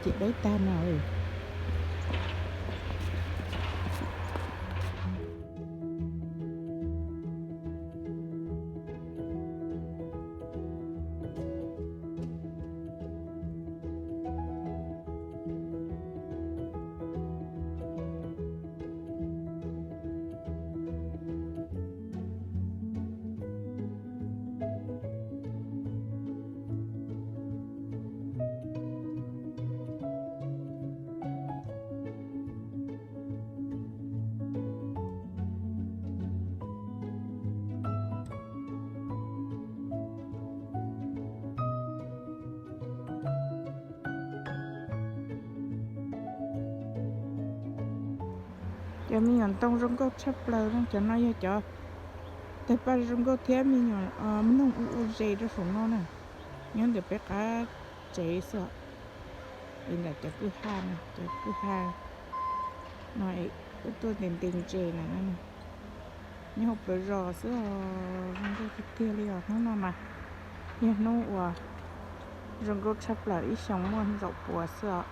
Ces dawb tag no. Cov me nyuam ntoo zoo nkauj tshaj plaws no, cov no yog cov tawg paj zoo nkauj thiab me nyuam mloog u u zes rau saum no na. Nyob ntawm peb qab tsev xwb. Es ntawm cov kwj ha no, cov kwj ha no es tuaj ntes ntes ntses na. Nyob hauv plawv zos xwb os, zoo nkauj tiag tiag li os. Hnub no mas yog hnub uas zoo nkauj tshaj plaws ib xyoos muaj ntxaum puas xwb os.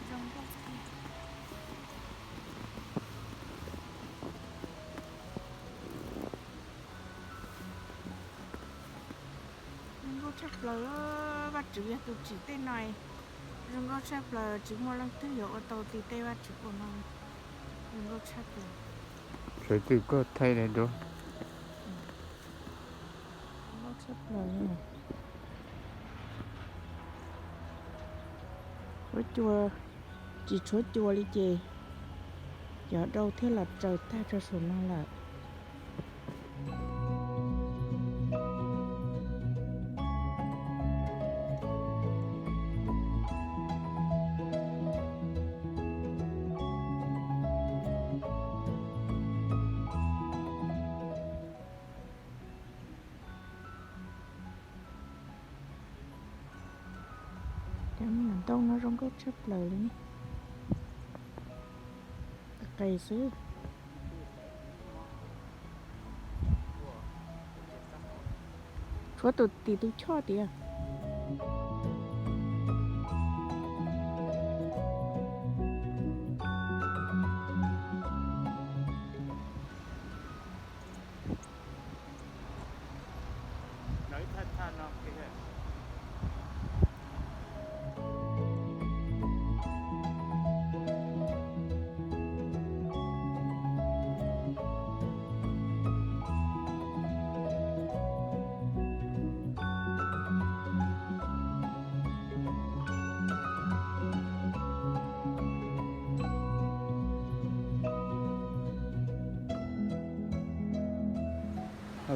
Zoo nkauj tshaj plaws, Vajtswv yog tus tsim tej no. Zoo nkauj tshaj plaws, tsis muaj leej twg yuav ua tau ti tej Vajtswv ua no. Zoo nkauj tshaj plaws. Sawv tsees koj thaij daim duab. Zoo nkauj tshaj plaws. Huab cua tsis tshuav cua li ces cov dau thiaj los tsaws tag rau saum no lawm. Cov me nyuam ntoo no zoo nkauj tshaj plaws li. Qis qis xwb. Tshuav tus tim tus choj tias.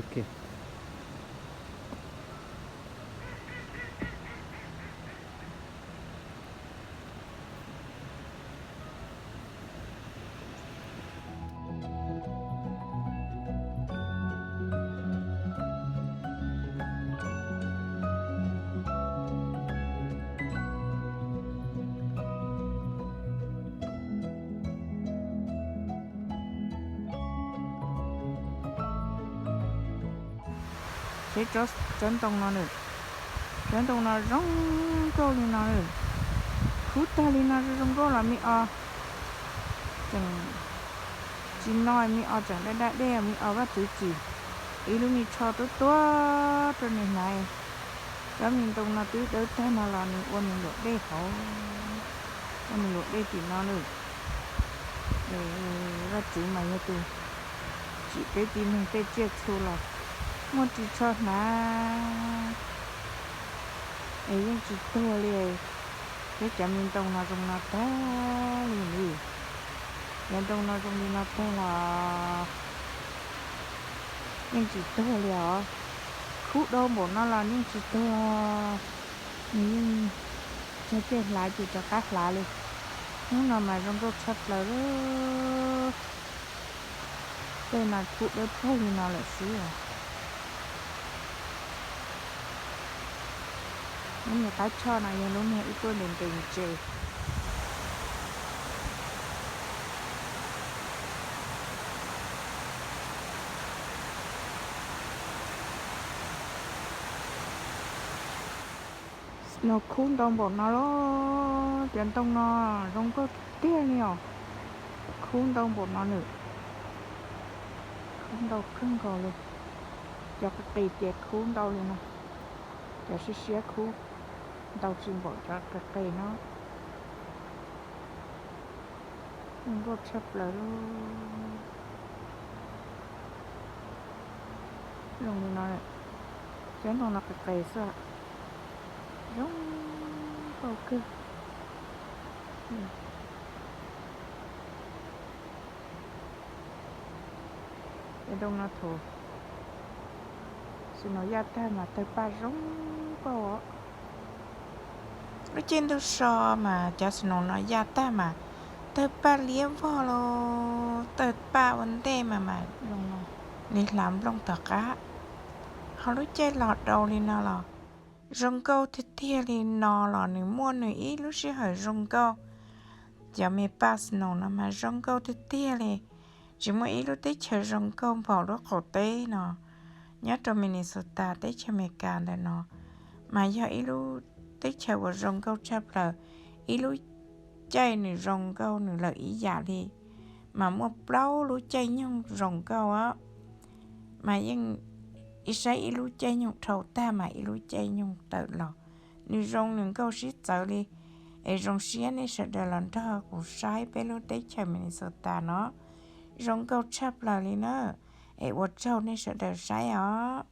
Ok. Saib cov ntoo no nws, cov ntoo no zoo nkauj li no nws, khub tag li no zoo nkauj los me o, tseem tsis no me o tseem daj daj dej me o Vajtswv tsim ib lub me tsho tuab tuab rau nws hnav. Cov me ntoo no twb dawb tag no los nws ua nws luam dej hauv, ua nws luam dej tim no nws. Vaj tsev mas yog tus tsim peb tib neeg tej tsiaj txhu los muaj ris tsho hnav es yeej tsis tuag li. Peb cov me ntoo no zoo no tag li li, cov ntoo no zoo li no tag los yeej tsis tuag li os. Khub dau npaum no los yeej tsis tuag, nws yeej tsag cej hlav ces rov qab hlav li. Hnub no mas zoo nkauj tshaj plaws li. Tej no khub dawb paug li no lawm xwb os. Lub me qab choj no yog lub me ib puab ntev ntev ntses. No khub ntau npaum no los cov ntoo no zoo nkauj tiag tiag li os. Khub ntau npaum no lawm, khub ntau kawg nkaus li. Cov qis qis ces khub ntau li no, cov siab siab khub ntau tsis npaum cov qis qis no. Zoo nkauj tshaj plaws li. Zoo li no, cov ntoo no qis qis xwb, zoo nkauj kawg. Cov ntoo no thaum snow yaj tag mas tawg paj zoo nkauj os. Lub caij ntuj so mas cov snow no yaj tag mas tawg paj liab vog los tawg paj ua ntej mas mas zoo no, li hlav nplooj tom qab. Ho lub caij los dau li no los zoo nkauj tiag tiag li no los nws muaj nws ib lub sij hawm zoo nkauj. Cov me paj snow no mas zoo nkauj tiag tiag li. Tsis muaj ib lub teb chaws zoo nkauj npaum lub qaum teb no. Nyob rau Minnesota teb chaws Amelikas ntawm no mas yog ib lub teb chaws uas zoo nkauj tshaj plaws. Ib lub caij nws zoo nkauj nws lawm ib yam li, mas muaj plaub lub caij nyoog zoo nkauj os. Mas yeej ib saib ib lub caij nyoog dhau tag mas ib lub caij nyoog tawm los, nws zoo nws nkauj sib txawv li. Es zoo siab nej sawv daws los nrog kuv saib peb lub teb chaws Minnesota no zoo nkauj tshaj plaws li na. Es ua tsaug nej sawv daws saib os.